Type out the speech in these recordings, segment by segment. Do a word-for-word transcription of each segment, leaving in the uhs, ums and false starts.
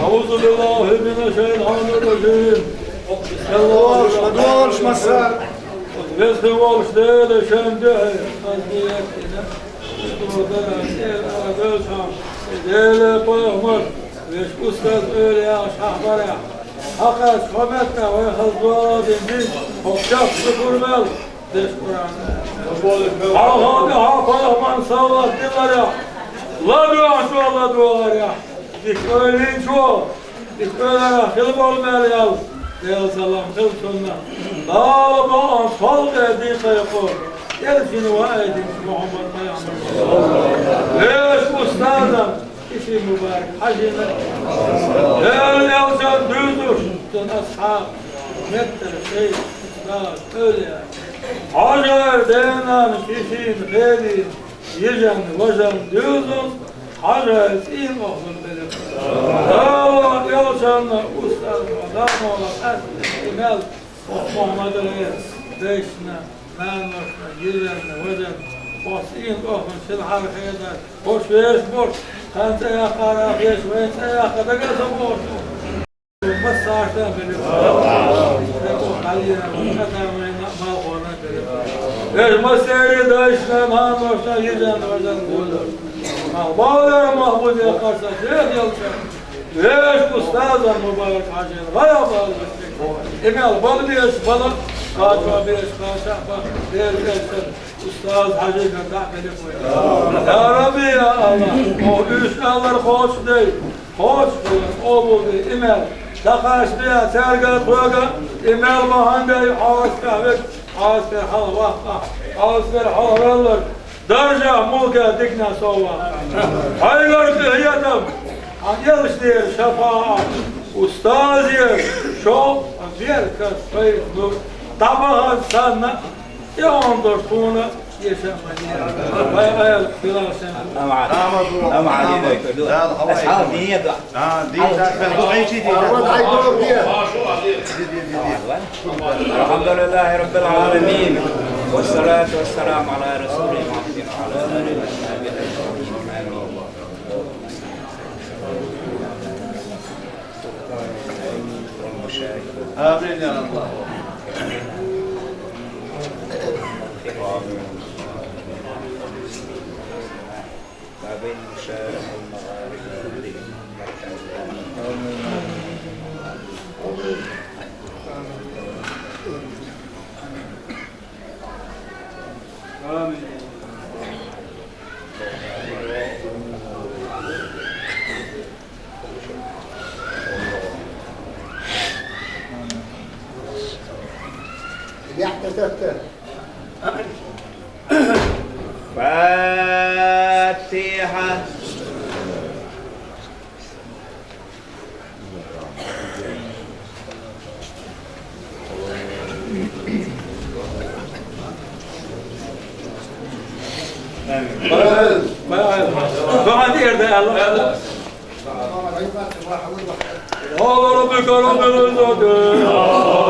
أعوذ بالله من الشيطان الرجيم. Yavaş, yavaş, masa. Vesile olsun, öyle sen de. Öyle bakma. Veş ustaz öyle ya, şahbara. Hakas, Hometna ve Hazreti Din. Hokçak, Süpürmel. Beş Kur'an. Alhamdülillah, Rahman, sağ ol, dilara. La dua şu, la dualara. Dik öyle şu. Dik öyle hil olmalı ya. Del salam, hil sunna. La ba sol de di sayko. Gel şunu va edin Muhammed Peygamber. Beş ustazım. Kişi mübarek hacıyla. Gel yalçın düzdür. Sen ashab. Mettir şey. Ustaz öyle ya. Hacı denen kişinin heli, yiyeceğin, vacan diyorsun, Hacı in oğlum benim. Dava yalçanla ustaz, adam oğlu, et, imel, Muhammed Ali, beşine, men başına, yiyeceğin, vacan, bas in oğlum, sil harkaya da, boş ver, boş. Sen de yakara, beş, ben de yakada, gelsin boş. Eş maseri daşla man başla giden oradan buldu. Mahbala mahbul yakarsa, diyor yalçın. Eş ustazan mübarek hacı, vaya bağlı. Emel bal bir eş bala, kaçma bir eş kaçak bak, bir eş. Ustaz Hacı Gönda beni koydu. Ya Rabbi, ya Allah, o üç alır koç değil. Koç, o buldu, imel. Takaştıya, serga, koyga, imel, mahangay, ağız kahve, ağız kahve, hal, vah, vah, ağız kahve, hal, alır. Darja, mulka, dikna, sova. Haygar, kıhiyatam, yalıştır, şafaat. Ustaz yer, şo, bir kas, pay, nur. Tabahan, sanna, Ya on dört sene yaşamadı ya. Vay, vay, Bilal sen. أم علي. أم علي ذاك. أصحاب دي يدعى. الحمد لله رب العالمين، والصلاة والسلام على رسول الله محمد وعلى آله وصحبه أجمعين. آمين. آمين يا الله. ما بين المشارق والمغارب. آمين. يحتسبت. فاتحة. Doğan yerde Allah. قال ربك رب العزة.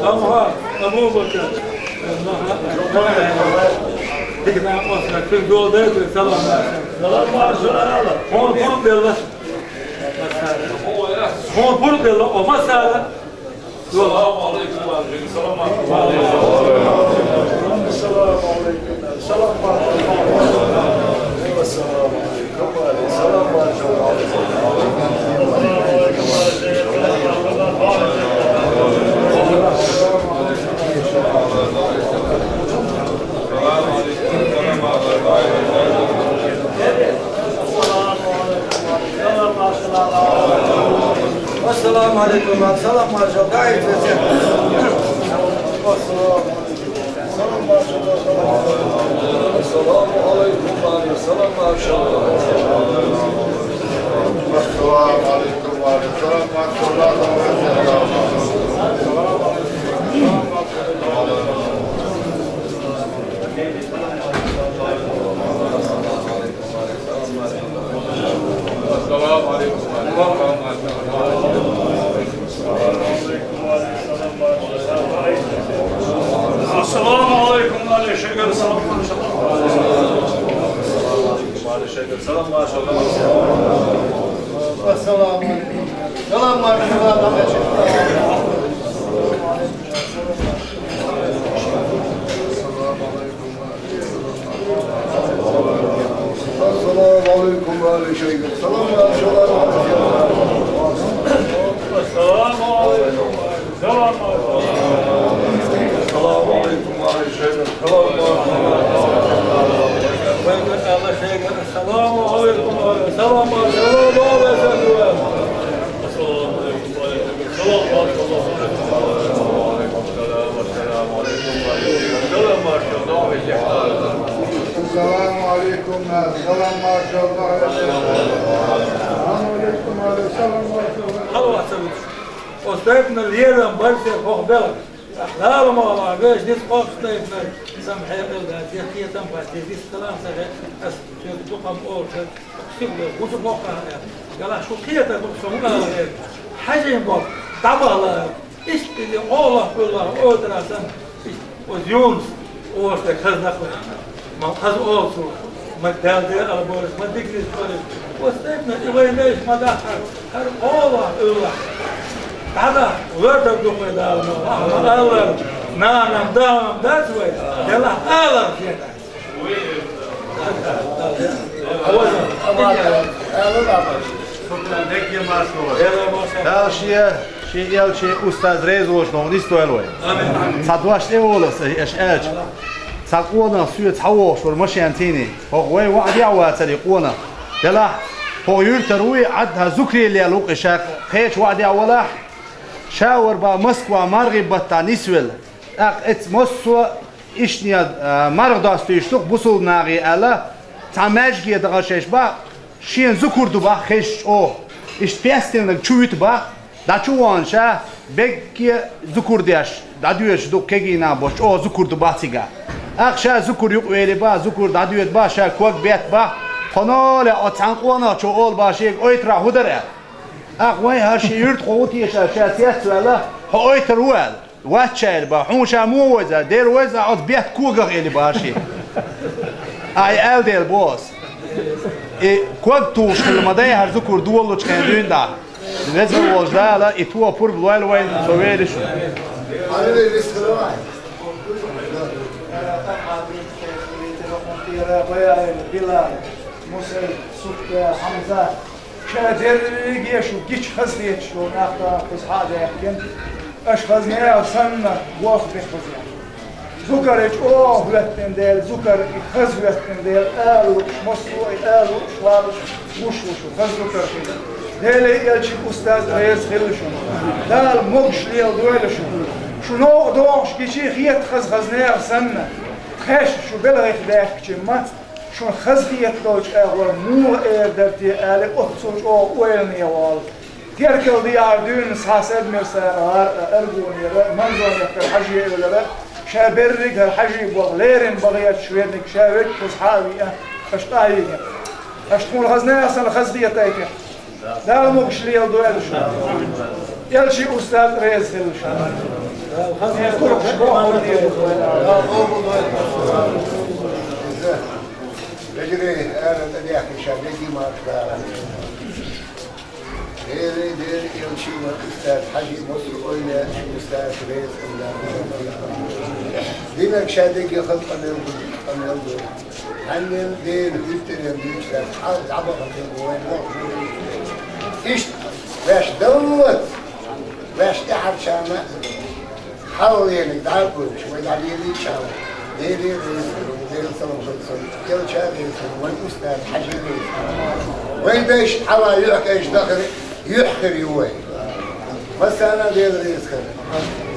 Ama Abu Bakar. Selam var, şuna al. Onu vurup derler. Onu vurup derler. O masada. Selamun aleyküm. Aleyküm selam. Selamun aleyküm. Selam var. Selamun aleyküm. Esselamu aleyküm. Selam var. Gayet güzel. Esselamu aleyküm. Selam var. Esselamu aleyküm. Selam var. Esselamu aleyküm. Selam var. Esselamu aleyküm. Esselamu aleyküm. Aleyküm selam. Aleyküm selam. Maşallah. Esselamu aleyküm. Selam var. Esselamu aleyküm ve aleyküm selam. Selamun aleyküm. Selam aleyküm. Selamun aleyküm ve aleyküm selam. Selamun aleyküm. Selamun aleyküm. Selamun aleyküm. Selamun aleyküm. Selamun aleyküm. Selamun aleyküm. Selamun aleyküm. Остаипна лерам барсе хохбела. Ларма веш дис остаипна сам хебел да, дис киетам пас, дис калам сахе, ас чуз дукам олча, сигла гучу бока. Гала шу киета бу шу гала. Хажин бо, дабала. Ишт или Аллах, Аллах, отрасан. Ишт, о юнс, о ште хазнахла. Ма хаз олсу, ма далде алборис, ма дигнис борис. Остаипна илайнеш ма дахар. Хар Аллах, Аллах. Дада, варда духме далма. Ма Аллах. Нанам, дам дац вай, делахь алар хетац. Дала шен, шен элчи устаз реза волуш ногӀу нисдойла вай. Цхьа дош тӀе волу аса аша аьлча. Цхьа къонах соьца хьан вогӀуш вара машен цӀийний. ХӀокху вай ваӀдехь вацара и къонах. Делахь, хӀокху юьртара вуй, Ӏад хьан зукре лела ву кхи ша кхечу ваӀдехь валахь. Ша вара бан Москва маргӀи баттахь нисвелла. ТӀаккха эцу массо а ишне, а, марха достуьйтуш ду-кх бусулба нахе аьлла, цхьа маьжге даха шаьш бахь, шена зукур ду бахь хезча чӀогӀа. Иштта пестилниг чу вуьту бахь, дӀа чу вахана ша, бегге зукур деш, дӀадоьдуш ду кегий нах бохуш, чӀогӀа зукур ду бахь цигахь. ТӀаккха ша зукур юкъа вели бахь, зукур дӀадоьду бахь, ша ког бетта бахь, кхо ноле оцу цхьана къонахчо олу бахь шега, ойтарахь хӀун дара аьлла. ТӀаккха вайн хӀара ши юьртахо ву теша, ша цецваьлла, хьо ойтар ву аьлла. Вац ша аьлла бахь, хьуна ша муха вайза, дера вайза оцу бетта когах эли бахь ши. Ай, аьлла дела боху ас. И ког тухуш хилла ма дай хӀара зукур долучу хенахь дуьйна дӀа. Веза волчу Дала и топург лойла вайна, со вели шу. Билал, Мусай, Сухта, Хьамза. Ша дерриге шу гича хазахеташ долу нах ду кхуза хьа а даьхкина. Аша хаза нехан санна болх бе хаза. Зукар и чӀогӀа хӀоьттина дела, зукар и хаза хӀоьттина дела, ала лууш, массо а и ала лууш, валуш, гуш ву шу, хаза зукар хила. Деле элчи устаз реза хила шуна. Дала могуш леладойла шуна. Шу новкъа догӀуш гичи хета хаза хаза нехан санна. Тхаьш шу белхех даьхкича ма Шуна хазахета долчу агӀор муха эр дара те аьлла, оццул чӀогӀа ойлане волу. Теркал дехьара дуьйна схьа Садмирсара гӀар а, Аргунера, Манзонехкара Хьажи эвлара, ша берриг хӀара Хьажи боху леррина бахеташ верниг ша веккхаза хьа а виъна, аша къахьийгина. Аша тхуна хаза нехан санна хазахетайтехь. Дала могуш леладойла шу. Элчи устаз реза хила шу. Дала хаза туркхаш бохур дийла. Вежарий, ара тӀедехкина ша дегий марш дара. Дели, дели, элчи ва устаз, хьажи, массо ойла, устаз, реза хила. Динарг ша дегий хаза къамел ду, къамел ду. Хьаннен дена хӀуьттарен дуьйцу дац, хьал дӀабахана вайн вахана. Иштта, ваьш даллалц, ваьш тӀаьхьарчарна хьал вениг дӀа а гойтуш, вай дӀабелийча хьал. Деле а веза, Делан салам хуьлда цунна, элча а веза, вайн устаз хьажи а веза. Вайн дайша хьала юьхь кӀайчу дахар, юьхь хир ю вай. Массарна а Дела реза хир.